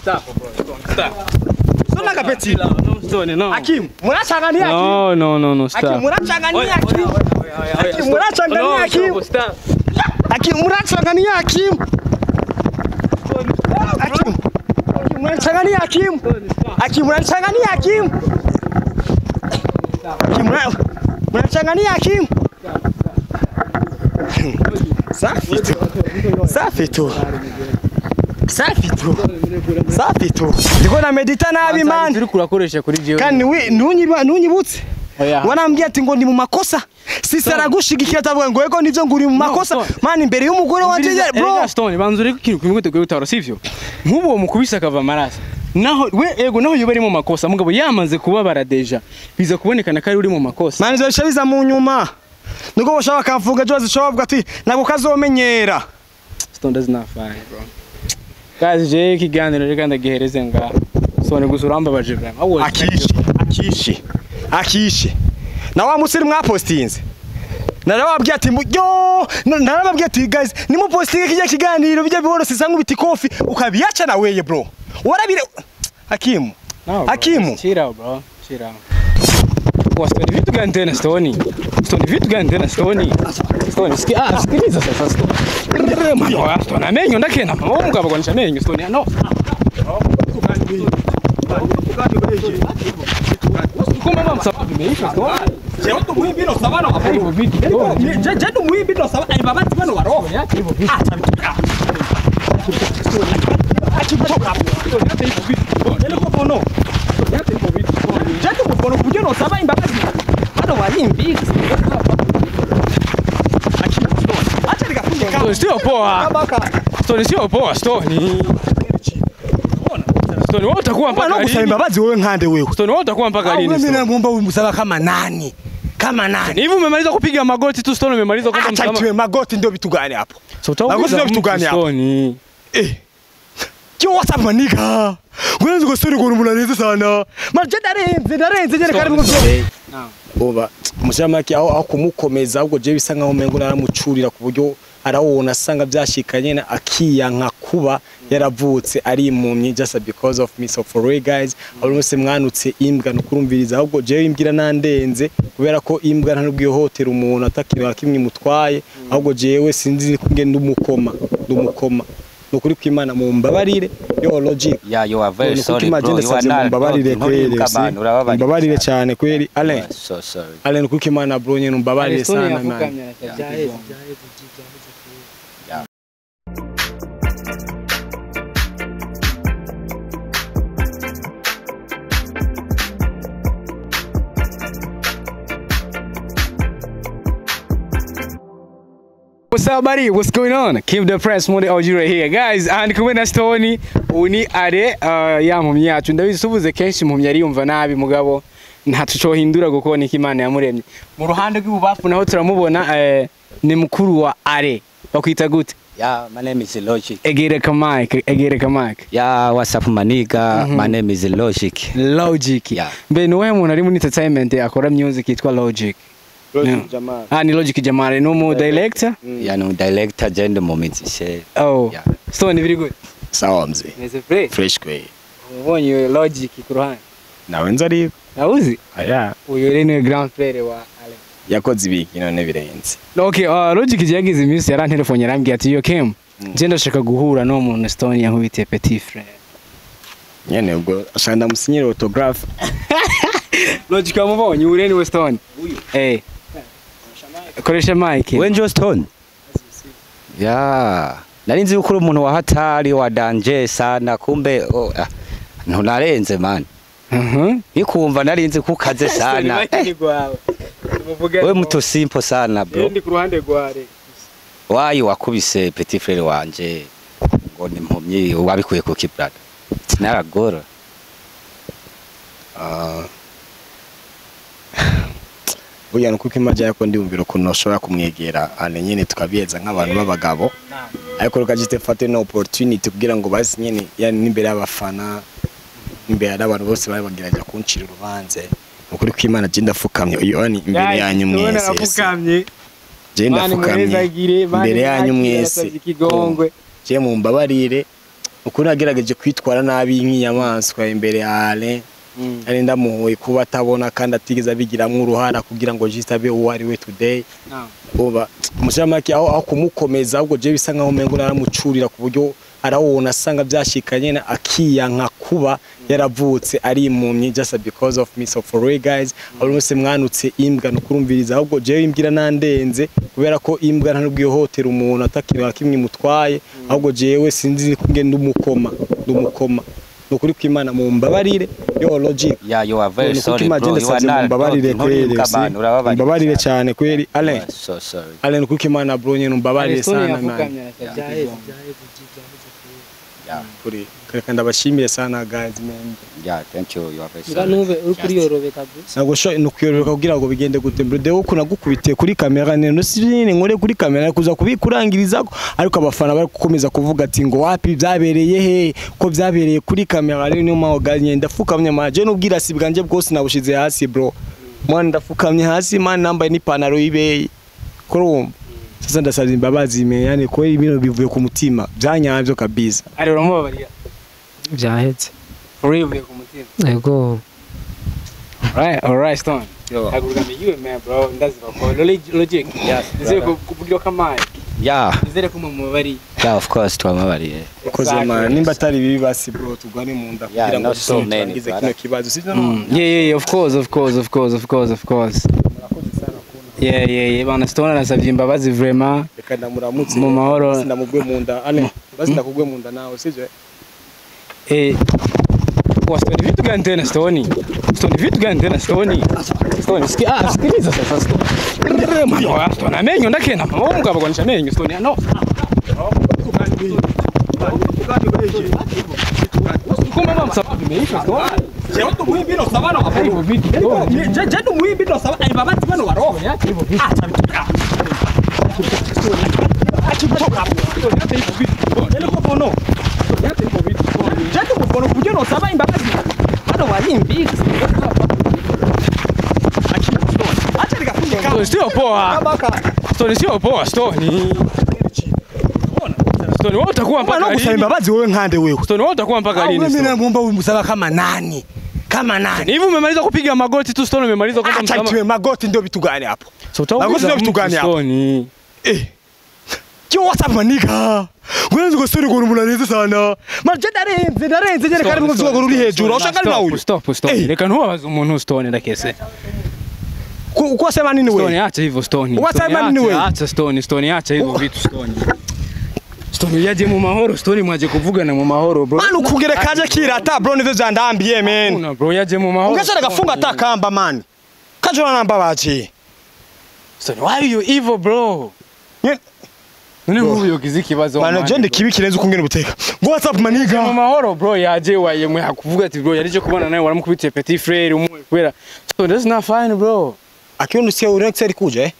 Stop bro. Stop. Sona kapeti. No, Stone, no. Hakim, murachangania Hakim. No, no, no, no, stop. Hakim, murachangania Hakim. Hakim, murachangania Hakim. Stop. Hakim, murachangania Hakim. Hakim. Murachangania Hakim. Hakim, murachangania Hakim. Hakim, murachangania Hakim. Safi tu. Safi tu. Safi tu. Safi tu. Ndiko na medita nabi man. Turi kurakoresha kuri jewe. Kandi we ntunyibutse. Wanambwiye ati ngo ndi mu makosa. Sisi aragushigikira atavuga ngo yego nivyo nguri mu makosa. Man imbere y'umugore wanje bro. Stone banza uri kukintu kimwe tugiye gutara sivyo? Nk'ubu uwo mukubise akava amaraso. Naho we ego naho yoba ari mu makosa mugabo yamaze kubabara deja. Biza kubonekana ko ari uri mu makosa. Man izo biza mu nyuma. Nuko boshaka kamvuga jo zishoboka ati ntabwo kazomenyera. Stone does not fine bro. Guys je ikiganiro reka ndagihereze ngaha. Stone gusa urambabaje bro. Akishi, akishi. Akishi. Na wa musiri mwapostinze. Narababwiye ati yo narababwiye ati guys nimupostinge kijya kiganiro bijya biborose sanga ubiti kofi ukabiacha na weye bro. Warabire Hakimu. No, Hakimu. Chill out bro. Chill out. Kwa Stone vitu gani tena Stone? Stone vitu gani tena Stone? Stone sikiliza sasa Stone. Mano Stone amenyo ndakena mama umugabo kwanisha amenyo Stone no. Kuma mama sababu imeisha Stone. Je tumuhimbi no sabano hapo. Je tumuhimbi no sabano ai baba tibano waroho. Acha bituka. Acha bituka. Ele kofono. Je tumufono kujo no saba imbabazi. Bado walimbi. Acha nikafunge kama. Sio poa. Stone sio poa Stone. Stone wewe utakuwa mpaka lini? Kusaba imbabazi wewe nkande wewe. Stone wewe utakuwa mpaka lini? Mimi namuomba huyu msaba kama nani? Kama nani? Hivi umemaliza kupiga magoti tu Stone umemaliza kuomba msamaha. Acha tuwe magoti ndio vitu gani hapo? So magoti ndio vitu gani hapo? Stone. Eh. Yo what's up maniga? Wewe ngo story ngo munarenze sana. Maje ndarenze je karibu ngo. Oba mushamaki aho kumukomeza ahubwo je bisa nkaho mengo naramucurira ku buryo arawona asanga byashikanye na akiyanka kuba yaravutse ari impumyi just because of me. So for real guys, abarumse mwanutse imbwa no kurumviriza ahubwo je imbwira nandenze kubera ko imbwa nta nubwo ihotera umuntu atakira kimwe mutwaye ahubwo jewe sinzi kugenda umukoma ndumukoma nukuri kwimana mu mbabarire yo logic. Yeah, you are very sorry bro. You are not mbabarire kweli mbabarire cyane kweli Alain. So sorry Alain nukuri kwimana bro nyene mbabarire sana man. Yeah. What's up buddy? What's going on? Keep the press Monday OG right here guys. And kumwe na Stone uni are ya mpumyi yacu ndabisubuze kenshi impumyi ari yumva nabi mugabo ntatucohindura kuko ni Imana yamuremye. Mu ruhande rw'ibubafu naho turamubona ni mukuru wa Are. Bakwita gute? Yeah, my name is Logic. Egereka mic, egereka mic. Yeah, what's up maniga? My name is Logic. Logic. Yeah. Mbe ni wewe umuntu ari muri entertainment akora music yitwa Logic. Logic Jamal. Ah, ni Logic Jamal. No more director? Yeah, no director gender moment she. Oh. Yeah. Stone very good. Sawa mzee. Meze fresh. Fresh kweli. Ubonye Logic ku ruhande. Nawe nzari. Nauzi? Aya. Uyu rero ni grand frère wa Ale. Yakoze ibiki none birenze. Okay, Logic yagize iminsi yarantelefone yarambwiye ati yo Kim, je ndashaka guhura no muntu Stone yankubitiye petit frère. Nyene ubwo ashaka ndamusinyira autograph. Logic amubonye ure ni we Stone. Uyu. Eh. Koresha mic. Wenjo Stone. Yeah. Nari nzi yuko umuntu wa hatari wa danger sana kumbe oh, ntunarenze man. Nikumva nari nzi kukaze sana. Wewe mtu simple sana bro. Ndi ku ruhande rware. Wayi wakubise petit frère wanje ngo ni mpumyi wabikuye ku kibrada. Sinaragora. Burya nuko imaje yako ndiyumvira ukuntu nashobora kumwegera ane nyene tukabiyeza nk'abantu b'abagabo ariko reka jite fate no opportunity kugira ngo basi nyene yani n'imbere y'abafana imbere y'abantu bose bari bagerageje kuncira urubanze ukuri kw'Imana je ndafukamye uyu ni imbere yanyu mwese je ndafukamye imbere yanyu mwese je mumbabarire Ukuri nagerageje kwitwara nabi nk'inyamaswa imbere ya Alain. Ari ndamuhoye kuba atabona kandi atigeze abigiramwo uruhara kugira ngo juste abe uwo ari we today. Uba umucamake aho kumukomeza, ahubwo je bisa nkaho umengo naramucurira ku buryo arawubona asanga byashikanye na akiyanka kuba yaravutse ari impumyi just because of me. So for real guys, abo bose mwanutse imbwa no kurumviriza, ahubwo jewe imbwira nandenze kubera ko imbwa nta nubwo ihohotera umuntu atakintu na kimwe imutwaye, ahubwo jewe sinzi kugenda umukoma ndumukoma. Nukuri kw'Imana mumbabarire yo logic. Yeah, you are very Nukuri sorry kw'Imana bro, you are ndasavye not mumbabarire kweli, mumbabarire cyane kweli Alain. You are so sorry Alain, nukuri kw'Imana bro nyene mumbabarire sana man. Yeah. Kuri reka ndabashimire sana guys man. Yeah, thank you, you are very sorry. Nube uri kuriyorobeka gusa. Ntabwo sho nukuyorobeka kugira ngo bigende gute bro, dewe ukuntu nagukubitiye kuri kamera nene sibine nkore kuri kamera kuza kubikurangirizako, ariko abafana bari gukomeza kuvuga ati ngo wapi byabereye he ko byabereye kuri kamera. Rero niyo mpamvu guys nyene ndafukamye maje n'ubwirasi bwanje bwose nabushize hasi bro. Mwana ndafukamye hasi man, nambaye n'ipantaro y'ibeyi kurumva. Sasa ndasabye imbabazi me, yani ko ibintu bivuye ku mutima byanyavyo kabisa. Ari uramubabarira? Byahetse. For real bivuye ku mutima. Yego. Right, all right Stone. Yo. Haguruka you man bro, ndaziba ko logic. Yes. Nizere ko kuburyo kamaye. Yeah. Nizere ko mumubari. Yeah, of course twamubariye. Koze man, nimba atari bibi basi bro tugwane mu nda kugira ngo turangize kino kibazo sivyo? Yeah, of course of course of course of course of course. Yeah yeah yeah, bana Stone arasavye imbabazi vraiment. Reka ndamuramutse mu mahoro. Ndamugwe mu nda Alain, basi ndakugwe mu nda nawe sivyo? Kwa Stone vitu gani tena Stone? Stone vitu gani tena Stone? Stone sikiliza sasa Stone. Mano, Stone amenyo ndakena mama umugabo kwanisha amenyo Stone no. Kuma mama sababu imeisha Stone. Je ndo muhimbi no sabano hapo vitu. Je ndo muhimbi no sabano imbabazi bano waroho. Acha vitu. Acha kutoka hapo. Ndio kwa no. Je ndo kufono kujya no saba imbabazi. Bano warimbi. Acha nikafunge kama. Sio poa. Stone sio poa Stone. Stone wewe utakuwa mpaka lini? Kusaba imbabazi wewe nkande wewe. Stone wewe utakuwa mpaka lini? Mimi namuomba umsaba kama nani? Kama nani? Hivi umemaliza kupiga magoti tu Stone, umemaliza kwa msamaha. Acha tuwe magoti ndio vitu gani hapo? So magoti ndio vitu gani hapo? Stone. Yo what's up maniga? Ngwenze ngo Stone ngo umunaneze sana. Manje ndarenze nyene kandi ngo ngo ruri hejuru. Ushaka na uyu. Stop stop. Reka ntubabaze umuntu Stone ndakese. Uko sema nini wewe? Stone acha hivyo Stone. Wasema nini wewe? Acha Stone, Stone acha hivyo vitu Stone. Stone yaje mu mahoro, Stone mwaje kuvugana mu mahoro bro. Man ukugere kaje kirata bro nivyo vyandambiye man. Una bro yaje mu mahoro. Ungashara gafunga atakamba man. Kaje namba baje. Stone why you evil bro? None ngubu yogize ikibazo man. Man je ndikibi kirenze ukungene buteka. Ngo what's up maniga? Mu mahoro bro yaje waye mwe hakuvuga ati bro yarije kubona nawe waramukubitiye petit frère umwe kubera. So that's not fine bro. Akiona sio urex ari kuja eh?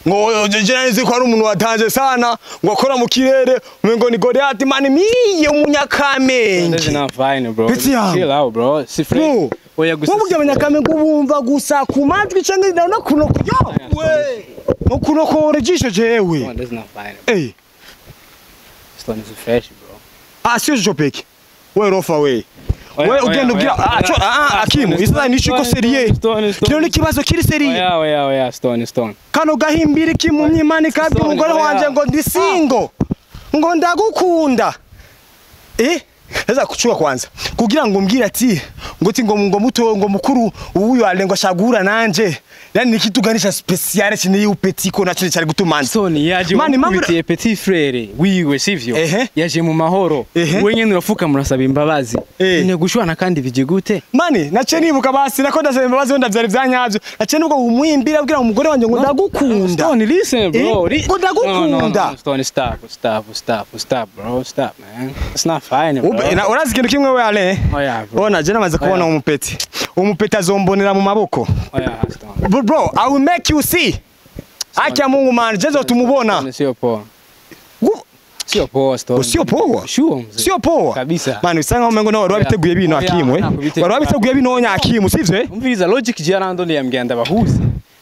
Ngo je ko ari umuntu watanje sana ngo akora mu kirere ngo ni Goliath man miye umunyakamenge. That's not fine bro. Chill out bro. Si free. Oya gusa. Wowe abanyakamenge ubumva gusa ku majwi canke no kuno yo we. No kuno ko rejisho jewe. That's not fine. Eh. Stone is fresh bro. Ah sio jopeke. We rofa we. We ugenda ugira Akimu isa ni shuko serie. Kino ni kibazo kiri serie. Oya oya Stone Stone. Kano gahimbiri kimumye imani kabye umugore wanje ngo ndi single. Ngo ndagukunda. Eh? Eza kuchuka kwanza. Kugira ngo mbwira ati ngo ti ngo muto ngo mukuru uyu alengo ashagura nanje. Yani nikituganisha special chine upeti ko nacho cyari gutumanza. Stone yaje mukubitiye petit frère wiwe sivyo? Yaje mu mahoro. Wewe nyene urafuka murasaba imbabazi. Ine gushwana kandi bije gute? Mani nace nibuka basi nako ndasaba imbabazi wenda byari byanyavyo. Nace nibuka umwimbira abwira umugore wanje ngo ndagukunda. Stone listen bro. Ngo ndagukunda. No, Stone stop stop stop stop bro stop man. It's not fine bro. Urazi ikintu kimwe we ale. Oya bro. Ona je namaze kubona umupeti. Umupeti azombonera mu maboko. Oya Stone. Bro, I will make you see. Acha Mungu man, jezo tumubona. Sio poa. Sio poa Stone. Sio poa. Sio mzee. Sio poa. Kabisa. Man usanga umengo no wari wabiteguye bino Akimu eh. Wari wabiteguye bino nya Akimu sivyo eh? Umviriza logic je arando ndiyambwira ndabahuze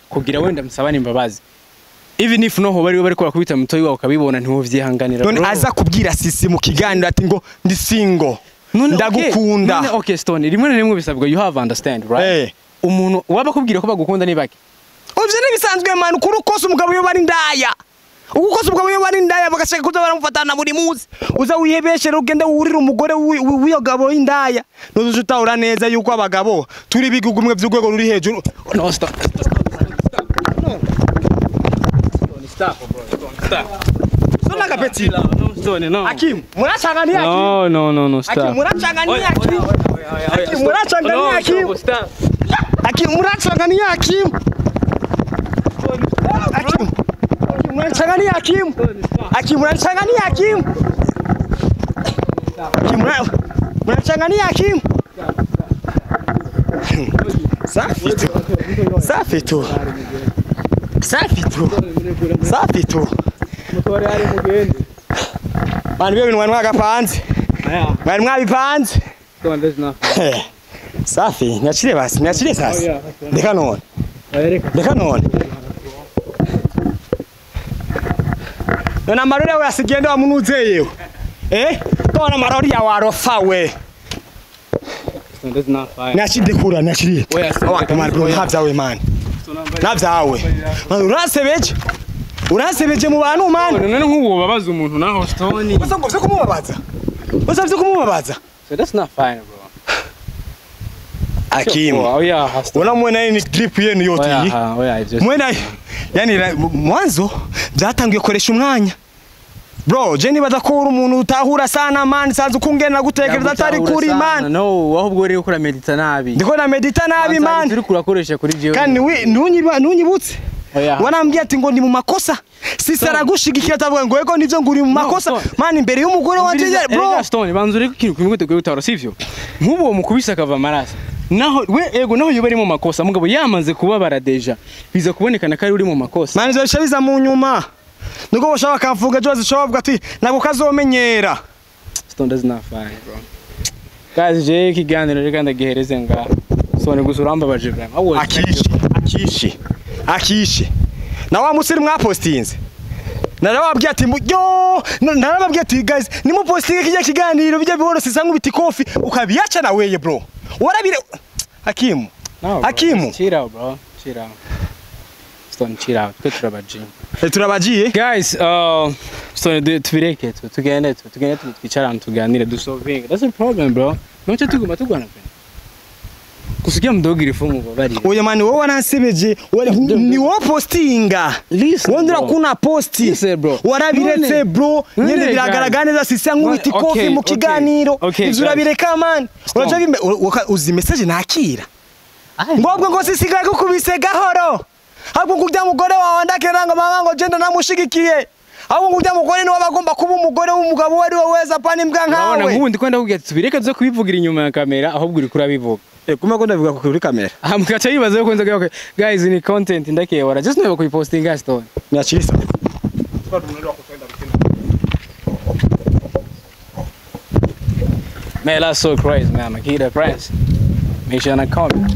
kugira wenda musabane imbabazi. Even if noho bari bariko barakubita mutoyi wawe ukabibona ntiwovyihanganira. None bro. aza kubwira Sisi mu kiganiro ati ngo ndi single, None, ndagukunda. Okay, none, okay Stone, rimwe na rimwe bisabwa you have understand, right? Umuntu waba akubwira ko bagukunda ni bake. Uvyo ntibisanzwe man, kuri ukose umugabo iyo bari ndaya, ukose umugabo iyo bari ndaya bagashaka kuza baramufatana buri munsi, uza wihebeshere ugende wurire umugore w'iyo gabo y'indaya, nuzuca utahura neza yuko abagabo turi ibigugumwe by'urwego ruri hejuru. No, stop. Stop. Stop. Stone, stop, bro. Stone, stop. Sona gapeti. No, Stone, no. Akim, muracangania Akim. No, no, no, no, stop. Akim, muracangania Akim. Akim, muracangania Akim. Stop. Akim, muracangania Akim. Akim, muracangania Akim. Akim, muracangania Akim. Akim, muracangania Akim. Safi tu. Safi tu. Safi tu. Safi tu. Mutore ari mugende. Bantu byo bintu mwari mwagapanze. Mwari mwabipanze. Stone, there's nothing. Safi, nyakire basi, nyakire sasa. Ndeka none. Ndeka none. None amarori yawe asigende wamunuzeyewe. Tona amarori yawe arofa we. Stone, there's not fire. Nyakidekura, nyakire. Oya, Stone, Awa man bro, ntabyawe man. Ntabyawe. Man uransebeje. Uransebeje mu bantu man. None nk'uwo babaza umuntu naho Stone. Usa ngo vyo kumubabaza. Usa vyo kumubabaza. So that's not fine, bro. Akim. Oh yeah, Stone. Ona mwena ni drip yenu yote iyi. Oya, ivyo. Mwena yani mwanzo byatangiye koresha umwanya. Bro, je nibaza ko uri umuntu utahura sana man, sanze ukungena gutekereza atari kuri man. No, ahubwo uri gukora medita nabi. Ndiko na medita nabi man. Turi kurakoresha kuri jewe. Kandi ntunyibutse. Wanambwiye ati ngo ndi mu makosa. Sisi aragushigikira atavuga ngo ego nivyo ngo uri mu makosa. Man imbere y'umugore wanje bro. Stone, banza uri kiri kumwe gutahura sivyo? Nk'ubu mukubise akava amaraso. Naho we ego naho yoba ari mu makosa mugabo yamaze kubabara deja biza kubonekana ko ari uri mu makosa. Man ivyo biza mu nyuma. Niko bashaka kamvuga jo zishoboka ati nako kazomenyera. Stone does not fine bro. Guys, je kiganiro reka ndagihereze nga. Stone gusa urambabaje bro. Akishi. Akishi. Na wa musiri mwapostinze. Narababwiye ati yo, narababwiye ati guys, nimupostinge kijya kiganiro bijya bihorose sanga ubiti kofi ukabiacha na weye bro. Warabire Hakimu. No, Hakimu. Chill out bro. Chill out. Stone, chill out. Twe turabajiye. Turabajiye. Guys, Stone tubireke tu tugende twicarane tuganire dusolving. That's a problem bro. Nocyo tuguma tugwana pe. Kusikia mdogo irifumu babari. Oya man wowe waransebeje, ni wo postinga. Wondera kuna posti. Warabiretse bro, nyene biragaragara neza sisi nkubiti kofi mu kiganiro. Ivyo urabireka man. Uraje bimbe uzi message nakira. Ngobwo ngo sisi gakubise gahoro. Ahubwo ngo ujya mugore wawe ndakera ngo mama ngo jenda namushigikiye. Ahubwo ngo ujya mugore niwe bagomba kuba umugore w'umugabo wari we weza pani imbwa nkawe. Urabona nk'ubu ndiko ndakubwira ati tubireke tuze kubivugira inyuma ya kamera ahubwo uri kurabivuga. Kuma ko ndabivuga kuri kamera. Ah mukaca yibaza yuko nza okay. Guys ni content ndakeyora. Just never kuyipostinga Stone. Nyachirisa. Man, that's so crazy, man. Makita Prince. Make sure not comment.